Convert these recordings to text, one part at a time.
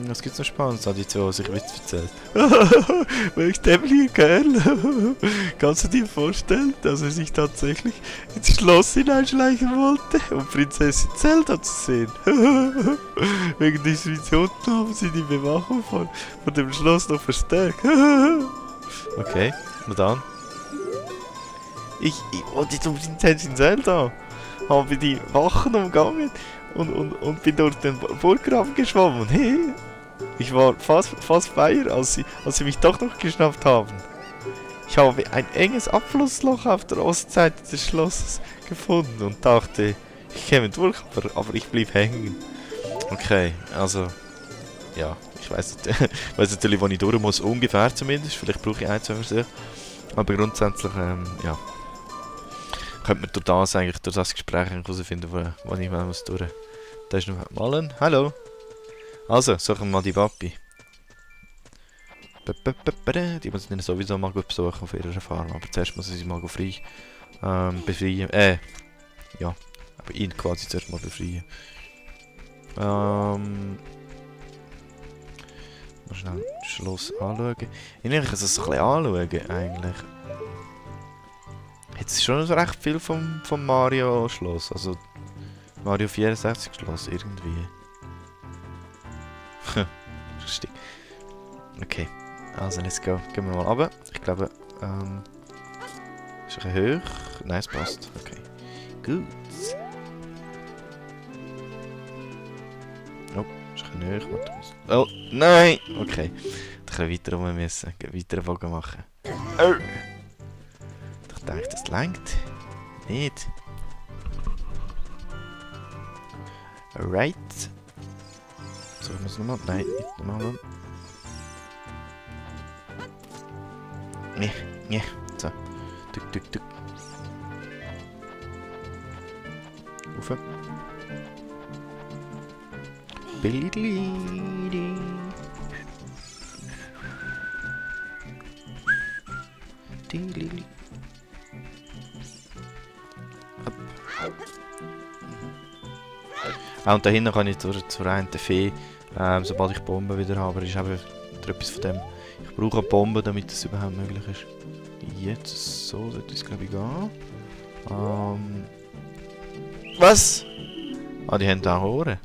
Was gibt's noch Spannendes an die zwei, was ich Witz erzählt? Welch dämlicher Kerl! Kannst du dir vorstellen, dass er sich tatsächlich ins Schloss hineinschleichen wollte, um Prinzessin Zelda zu sehen? Wegen dieser Idioten haben sie die Bewachung von dem Schloss noch verstärkt. Okay, na dann. Ich wollte zum Prinzessin Zelda, habe die Wachen umgangen und bin durch den Burggraben geschwommen. Hey, ich war fast feier, als sie mich doch noch geschnappt haben. Ich habe ein enges Abflussloch auf der Ostseite des Schlosses gefunden und dachte, ich käme durch, aber ich blieb hängen. Okay, also, ja, ich weiß natürlich, wo ich durch muss, ungefähr zumindest. Vielleicht brauche ich ein, zwei Versuche. Aber grundsätzlich, ja, könnte man durch das Gespräch herausfinden, wo ich mal durch muss. Da ist noch Malen. Hallo. Also, suchen wir mal die Papi. Die muss ich sowieso mal gut besuchen auf ihrer Farm. Aber zuerst muss ich sie mal befreien. Ja. Aber ihn quasi zuerst mal befreien. Mal schnell das Schloss anschauen. Ich will es so ein bisschen anschauen, eigentlich. Jetzt ist schon recht viel vom Mario Schloss. Also, Mario 64 Schloss, irgendwie. Lustig. Okay, also let's go. Gehen wir mal runter. Ich glaube, ist ein bisschen hoch. Nein, es passt. Okay. Gut. Oh, ist ein bisschen hoch. Oh, nein! Okay. Ein bisschen weiter rum müssen. Weiter Bogen machen. Oh! Ich denke, das langt. Nicht. Alright. So, ich muss nochmal. Nein, nicht nochmal. Nee. So. Tuk. Rauf. Billy. Und da hinten kann ich zur einen Fee, sobald ich Bomben wieder habe, ist eben etwas von dem. Ich brauche eine Bombe, damit das überhaupt möglich ist. Jetzt, so sollte es glaube ich gehen. Was? Ah, die haben da Ohren.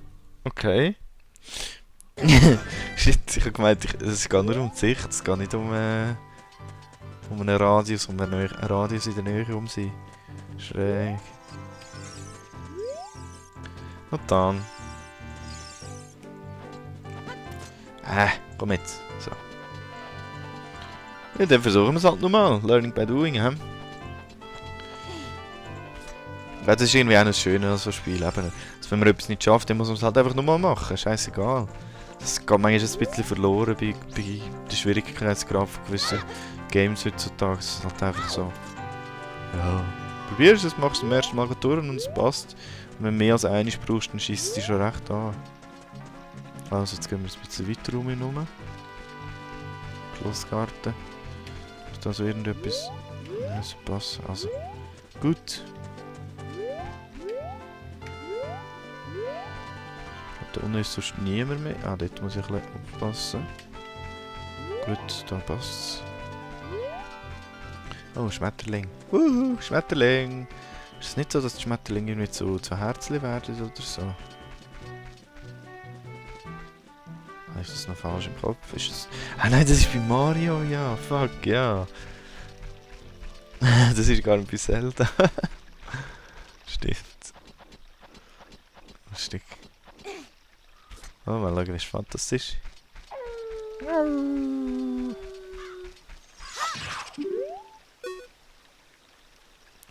Okay. Shit, ich habe gemeint, es geht nur um die Sicht, es geht nicht um einen Radius, um einen Radius in der Nähe um sie. Schräg. Und dann. Komm jetzt. So. Ja, dann versuchen wir es halt nochmal. Learning by doing, hä? Ja, das ist irgendwie auch das Schöne an so Spiel. Eben, dass wenn man etwas nicht schafft, dann muss man es halt einfach nochmal machen. Scheißegal. Das geht manchmal ein bisschen verloren bei der Schwierigkeitsgrad von gewissen Games heutzutage. Das ist halt einfach so. Ja. Probierst es, machst du zum ersten Mal durch und es passt. Und wenn du mehr als eines brauchst, dann schießt es dich schon recht an. Also jetzt gehen wir ein bisschen weiter rum. Schlossgarten. Ist da so irgendetwas? Ja, so passen. Also, gut. Da unten ist sonst niemand mehr. Ah, dort muss ich ein bisschen aufpassen. Gut, da passt's. Oh, Schmetterling. Schmetterling. Ist es nicht so, dass die Schmetterlinge irgendwie zu Herzchen werden oder so? Ah, ist das noch falsch im Kopf? Ist das... Ah nein, das ist bei Mario, ja. Fuck, ja. Das ist gar nicht bei Zelda. Stimmt. Lustig. Oh, mal schauen, wie spannend das ist.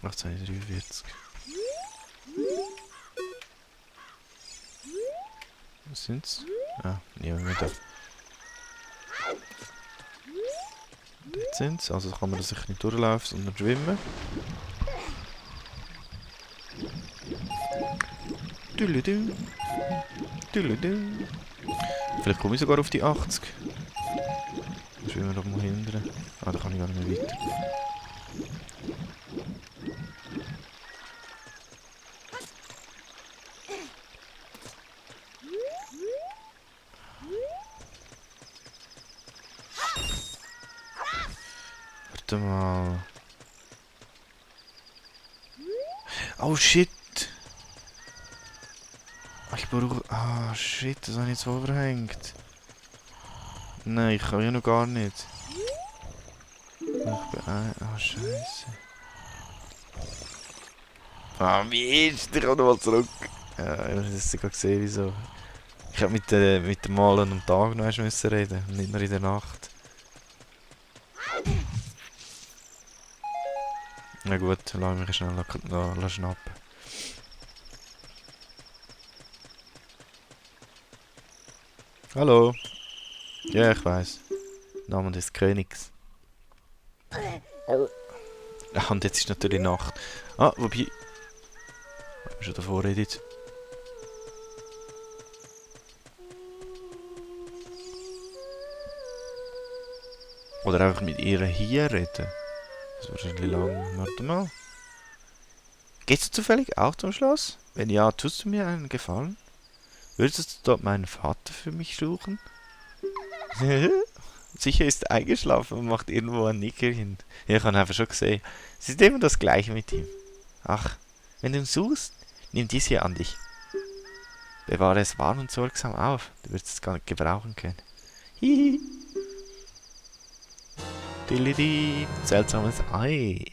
1843. Was sind's? Ah, niemand mehr da. Dort sind's, also kann man da sicher nicht durchlaufen, sondern schwimmen. Vielleicht komme ich sogar auf die 80. Dann schwimmen wir doch mal hinten. Ah, da kann ich gar nicht mehr weiter. Warte mal. Oh shit! Ich brauche... Ah shit, das habe ich jetzt überhängt. Nein, ich kann ja noch gar nicht. Ich bin Ah, scheiße. Ah, Mist, ich komme nochmal zurück. Ja, ich habe es gerade gesehen, wieso. Ich hätte mit dem Malen am Tag noch erst müssen reden, nicht nur in der Nacht. Na gut, lass mich schnell schnappen. Hallo. Ja, ich weiß. Name des Königs. Ah, und jetzt ist natürlich Nacht. Ah, wobei... Schon davor redet. Oder einfach mit ihr hier reden. Das ist wahrscheinlich lang. Warte mal. Gehst du zufällig auch zum Schloss? Wenn ja, tust du mir einen Gefallen? Würdest du dort meinen Vater für mich suchen? Sicher ist er eingeschlafen und macht irgendwo ein Nickerchen. Ja, ich habe einfach schon gesehen. Es ist immer das Gleiche mit ihm. Ach, wenn du ihn suchst, nimm dies hier an dich. Bewahre es warm und sorgsam auf. Du wirst es gar nicht gebrauchen können. Hihi. Dilidi. Seltsames Ei.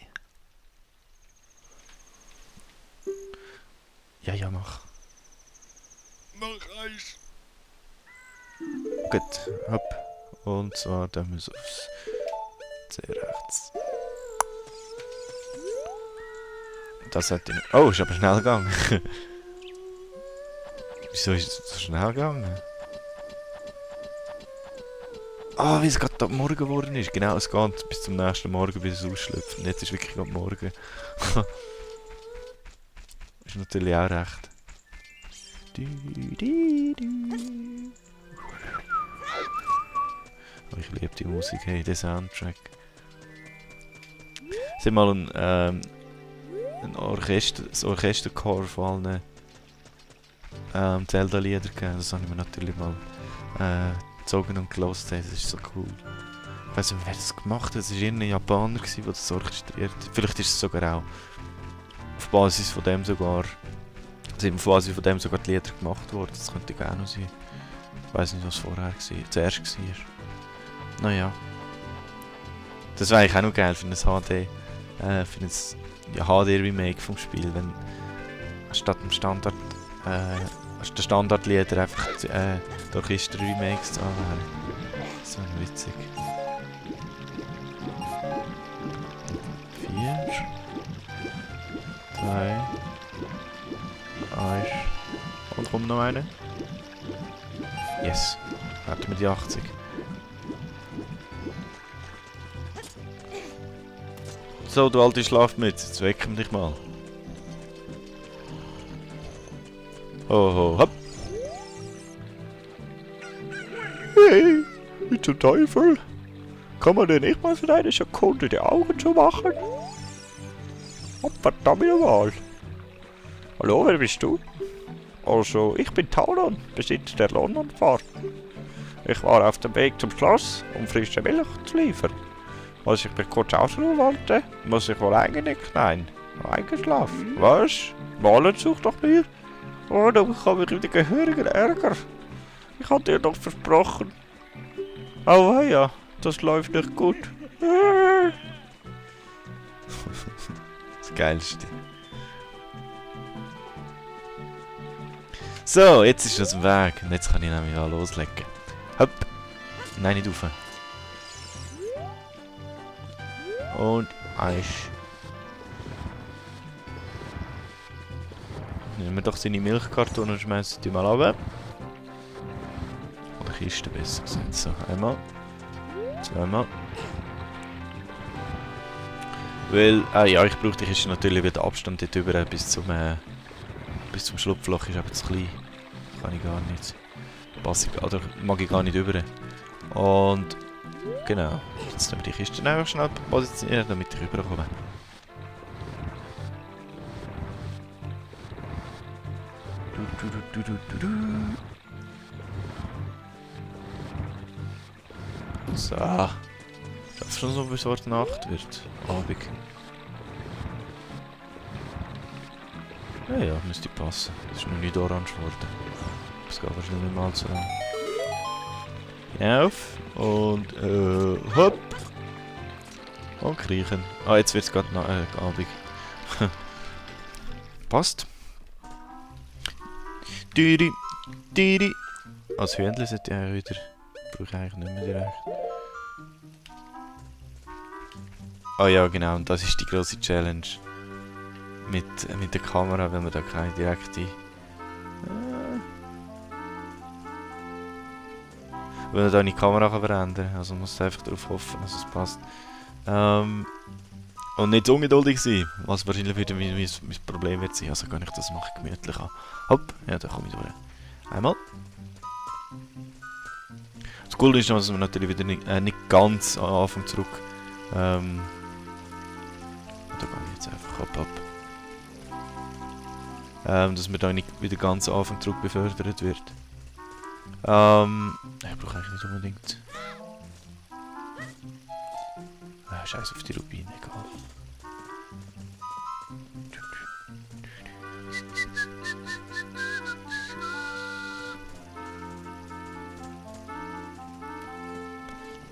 Ja, ja, mach. Mach Eis. Gut, hopp. Und zwar, da müssen wir aufs C rechts. Das sollte ich... Oh, ist aber schnell gegangen. Wieso ist es so schnell gegangen? Ah, wie es gerade Morgen geworden ist. Genau, es geht bis zum nächsten Morgen, bis es ausschlüpft. Und jetzt ist wirklich gerade Morgen. Ist natürlich auch recht. Oh, ich liebe die Musik, hey, der Soundtrack. Es hat mal ein Orchesterchor von allen Zelda-Lieder gegeben. Das habe ich mir natürlich mal gezogen und gelost. Das ist so cool. Ich weiß nicht, wer das gemacht hat. Es war irgendein Japaner, der das orchestriert hat. Vielleicht ist es sogar auch auf Basis von dem sogar... sind auf Basis von dem sogar die Lieder gemacht worden. Das könnte auch noch sein. Ich weiß nicht, was vorher war. Zuerst war. Naja. Das wäre eigentlich auch noch geil für ein HD. Für ein HD-Remake vom Spiel, wenn statt dem Standard der Standardlieder einfach die Orchester-Remakes da wären. Das wäre witzig. 4 3 1 und kommt noch eine. Yes. Hatten wir die 80. So, du alte Schlafmütze, jetzt wecken wir dich mal. Ho, ho, hopp. Hey, wie zum Teufel? Kann man denn nicht mal für eine Sekunde die Augen zumachen? Oh, verdammt nochmal. Hallo, wer bist du? Also, ich bin Talon, Besitzer der Londonfahrt. Ich war auf dem Weg zum Schloss, um frische Milch zu liefern. Als ich mich kurz ausruhen wollte, muss ich wohl eingenickt. Nein, eingeschlafen. Was? Malen sucht doch mir? Oh, da bekomme ich wieder gehörigen Ärger. Ich hatte dir doch versprochen. Oh ja, das läuft nicht gut. Das Geilste. So, jetzt ist das im Weg. Und jetzt kann ich nämlich auch loslegen. Hopp. Nein, nicht rauf. Und Eis. Nehmen wir doch seine Milchkarton und schmeißen die mal runter. Oder Kiste besser gesagt. So, einmal. Zweimal. Weil, ja, ich brauche die Kiste natürlich wieder Abstand dort über bis zum Schlupfloch ist aber zu klein. Kann ich gar nicht. Oder mag ich gar nicht über. Und genau. Jetzt nehmen wir die Kiste einfach schnell positionieren, damit ich rüberkomme. So. Das schon so, bis heute Nacht wird. Abend. Ja, ja, müsste passen. Das ist noch nicht orange geworden. Das geht wahrscheinlich nicht mal so lang. Auf und hopp. Und kriechen. Ah, jetzt wird es gerade Abend. Passt. Düri, düri. Als Hündler sollte ich eigentlich wieder... Brauche ich eigentlich nicht mehr direkt. Ah ja, genau. Und das ist die grosse Challenge. Mit der Kamera, wenn man da keine direkte... wenn man da eine Kamera kann verändern kann. Also man muss einfach darauf hoffen, dass es passt. Und nicht ungeduldig sein, was wahrscheinlich wieder mein Problem wird sein. Also kann ich das machen gemütlich an. Hopp, ja, da komme ich durch. Einmal. Das Coole ist, dass wir natürlich wieder nicht ganz am Anfang zurück. Da gehe ich jetzt einfach hopp. Dass man da nicht wieder ganz am Anfang zurück befördert wird. Ich brauche eigentlich nicht unbedingt. Scheiß auf die Rubine, egal.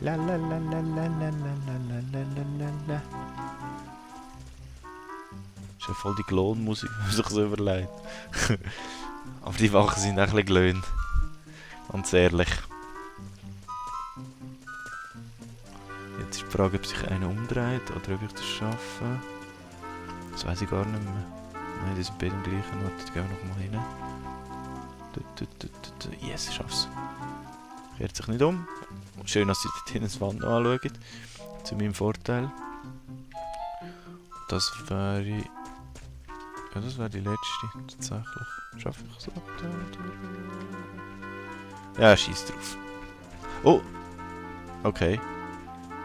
La la la la la la la la la la. Das ist ja voll die Klonmusik, wenn man sich so überlegt. Aber die Wachen sind auch ein bisschen gelöhnt. Ganz ehrlich. Jetzt ist die Frage, ob sich einer umdreht oder ob ich das schaffe. Das weiß ich gar nicht mehr. Nein, die sind beide im gleichen Ort. Jetzt gehen wir noch mal hin. Yes, ich schaff's. Kehrt sich nicht um. Schön, dass sie dort hinten das Wand noch anschauen. Zu meinem Vorteil. Das wäre... Ja, das wäre die letzte, tatsächlich. Schaffe ich es ab da? Ja, schieß drauf. Oh! Okay.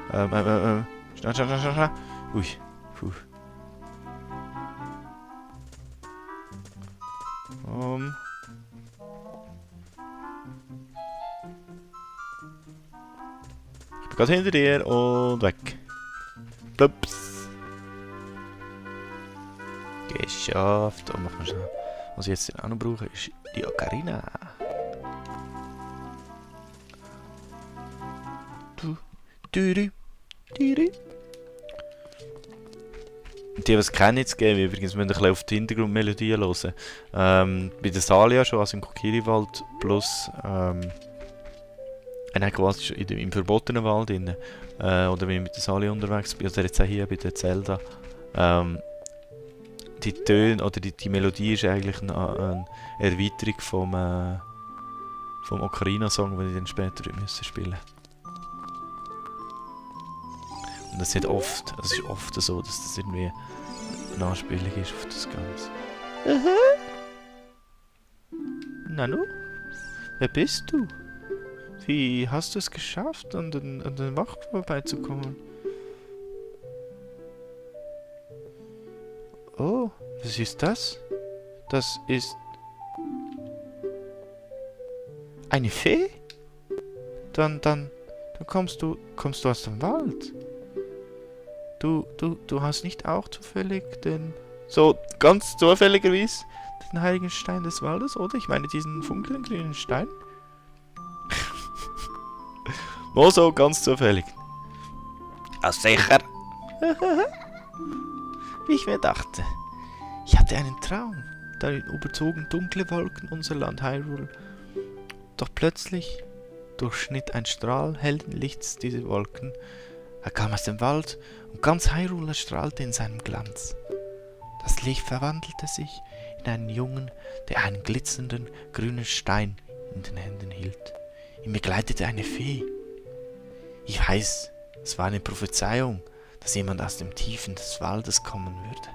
Schnell. Ui. Puh. Ich bin gerade hinter dir und weg. Plups. Geschafft. Und machen wir schnell. Was ich jetzt auch noch brauche, ist die Ocarina. Die, was kennen jetzt geben, übrigens müssen wir ein bisschen auf die Hintergrundmelodien hören. Bei der Salia schon, also im Kokiriwald plus quasi schon im verbotenen Wald drin. Oder wenn ich mit der Salia unterwegs bin, oder jetzt auch hier bei der Zelda. Die Töne oder die Melodie ist eigentlich eine Erweiterung vom Ocarina-Song, den ich dann später spielen musste. Und das ist oft so, dass das irgendwie eine Anspielung ist auf das Ganze. Nanu? Wer bist du? Wie hast du es geschafft, an den Wachen vorbeizukommen? Oh, was ist das? Das ist... eine Fee? Dann kommst du aus dem Wald. Du hast nicht auch zufällig den... So, ganz zufälligerweise den heiligen Stein des Waldes, oder? Ich meine diesen funkelnden grünen Stein. Nur so, ganz zufällig. Ah, sicher. Wie ich mir dachte. Ich hatte einen Traum. Darin überzogen dunkle Wolken unser Land Hyrule. Doch plötzlich durchschnitt ein Strahl hellen Lichts diese Wolken. Er kam aus dem Wald und ganz Hyrule strahlte in seinem Glanz. Das Licht verwandelte sich in einen Jungen, der einen glitzernden grünen Stein in den Händen hielt. Ihn begleitete eine Fee. Ich weiß, es war eine Prophezeiung, dass jemand aus dem Tiefen des Waldes kommen würde.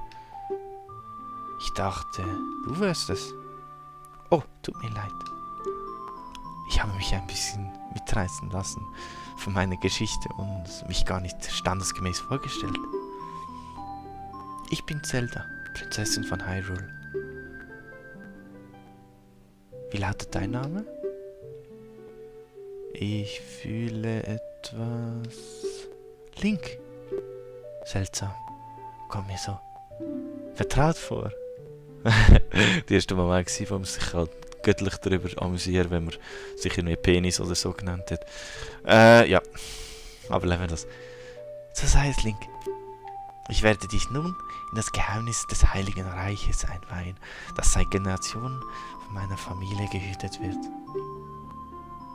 Ich dachte, du wärst es. Oh, tut mir leid. Ich habe mich ein bisschen mitreißen lassen von meiner Geschichte und mich gar nicht standesgemäß vorgestellt. Ich bin Zelda, Prinzessin von Hyrule. Wie lautet dein Name? Ich fühle etwas... Link. Seltsam. Kommt mir so vertraut vor. Der erste Moment war, wo man sich halt göttlich darüber amüsiert, wenn man sich irgendwie Penis oder so genannt hat. Ja. Aber lassen wir das. So sei es, Link. Ich werde dich nun in das Geheimnis des Heiligen Reiches einweihen, das seit Generationen von meiner Familie gehütet wird.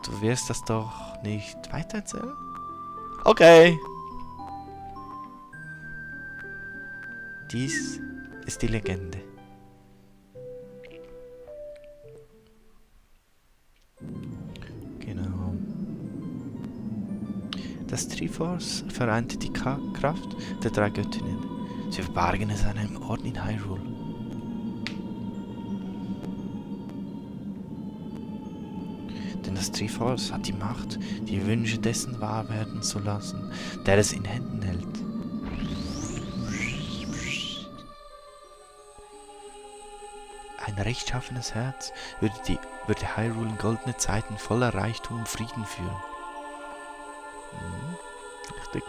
Du wirst das doch nicht weitererzählen? Okay. Dies ist die Legende. Genau. Das Triforce vereinte die Kraft der drei Göttinnen. Sie verbargen es an einem Ort in Hyrule. Denn das Triforce hat die Macht, die Wünsche dessen wahr werden zu lassen, der es in Händen hält. Ein rechtschaffenes Herz würde Hyrule in goldene Zeiten voller Reichtum und Frieden führen. Richtig.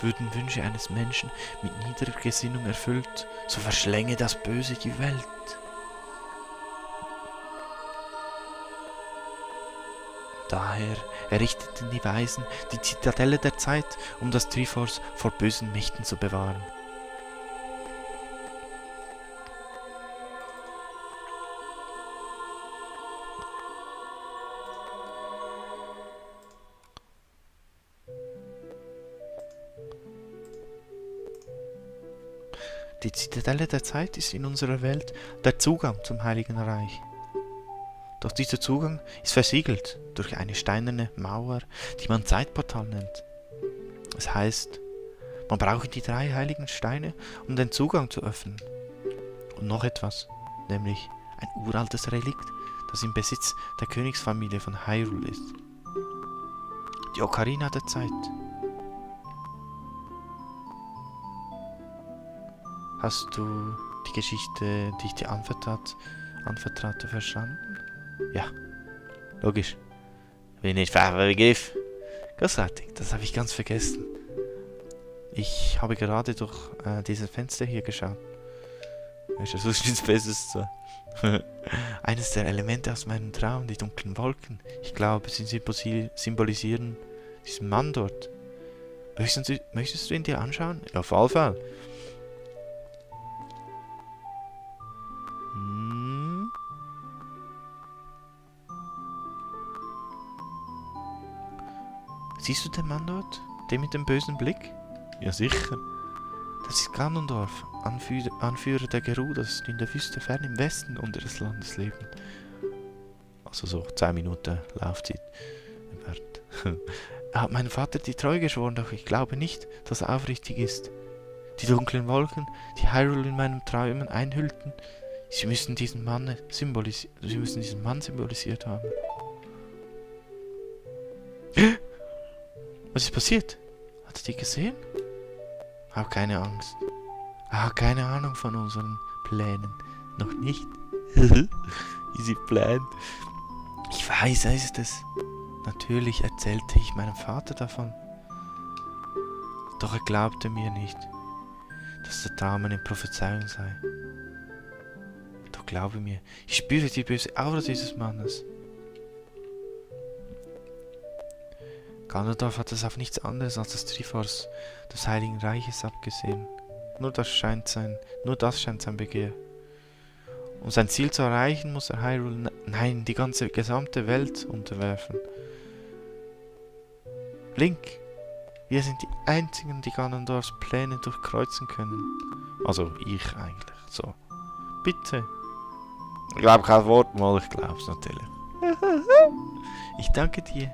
Würden Wünsche eines Menschen mit niederer Gesinnung erfüllt, so verschlänge das Böse die Welt. Daher errichteten die Weisen die Zitadelle der Zeit, um das Triforce vor bösen Mächten zu bewahren. Die Zitadelle der Zeit ist in unserer Welt der Zugang zum Heiligen Reich. Doch dieser Zugang ist versiegelt durch eine steinerne Mauer, die man Zeitportal nennt. Das heißt, man braucht die drei heiligen Steine, um den Zugang zu öffnen. Und noch etwas, nämlich ein uraltes Relikt, das im Besitz der Königsfamilie von Hyrule ist. Die Ocarina der Zeit. Hast du die Geschichte, die ich dir anvertraute, verstanden? Ja, logisch. Bin ich Begriff. Großartig, das habe ich ganz vergessen. Ich habe gerade durch dieses Fenster hier geschaut. Ist ja sonst nichts Besseres zu. Eines der Elemente aus meinem Traum, die dunklen Wolken. Ich glaube, sie symbolisieren diesen Mann dort. Möchtest du ihn dir anschauen? Ja, auf jeden Fall. Siehst du den Mann dort? Den mit dem bösen Blick? Ja, sicher. Das ist Ganondorf, Anführer der Gerudos, die in der Wüste fern im Westen unseres Landes leben. Also so 10 Minuten Laufzeit. Er hat meinem Vater die Treue geschworen, doch ich glaube nicht, dass er aufrichtig ist. Die dunklen Wolken, die Hyrule in meinen Träumen einhüllten, sie müssen diesen Mann symbolisiert haben. Was ist passiert? Hat er die gesehen? Hab keine Angst. Er hat keine Ahnung von unseren Plänen. Noch nicht. Easy Plan. Ich weiß, er ist es. Natürlich erzählte ich meinem Vater davon. Doch er glaubte mir nicht, dass der Traum eine Prophezeiung sei. Doch glaube mir, ich spüre die böse Aura dieses Mannes. Ganondorf hat es auf nichts anderes als das Triforce des Heiligen Reiches abgesehen. Nur das scheint sein Begehr. Um sein Ziel zu erreichen, muss er Hyrule, nein, die gesamte Welt unterwerfen. Link, wir sind die einzigen, die Ganondorfs Pläne durchkreuzen können. Also ich eigentlich, so. Bitte. Ich glaube kein Wort mal, ich glaube es natürlich. Ich danke dir.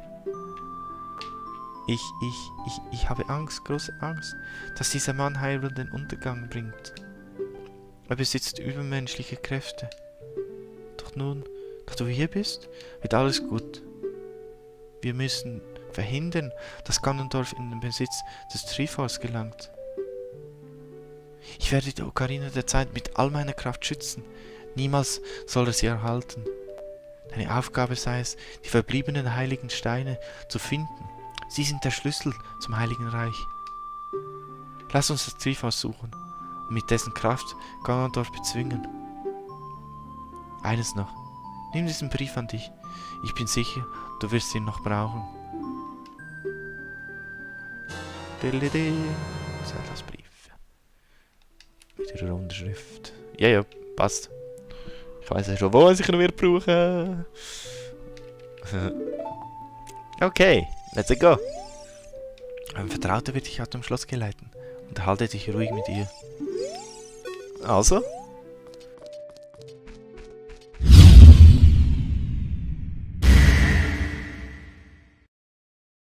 Ich habe Angst, große Angst, dass dieser Mann Hyrule den Untergang bringt. Er besitzt übermenschliche Kräfte. Doch nun, da du hier bist, wird alles gut. Wir müssen verhindern, dass Ganondorf in den Besitz des Triforce gelangt. Ich werde die Ocarina der Zeit mit all meiner Kraft schützen. Niemals soll er sie erhalten. Deine Aufgabe sei es, die verbliebenen heiligen Steine zu finden. Sie sind der Schlüssel zum Heiligen Reich. Lass uns das Triforce suchen und mit dessen Kraft Ganondorf bezwingen. Eines noch. Nimm diesen Brief an dich. Ich bin sicher, du wirst ihn noch brauchen. Zeldas Brief. Mit ihrer Unterschrift. Ja, passt. Ich weiß ja schon, wo ich ihn wieder brauchen. Okay, let's go. Ein Vertrauter wird dich aus dem Schloss geleiten. Unterhalte dich ruhig mit ihr. Also,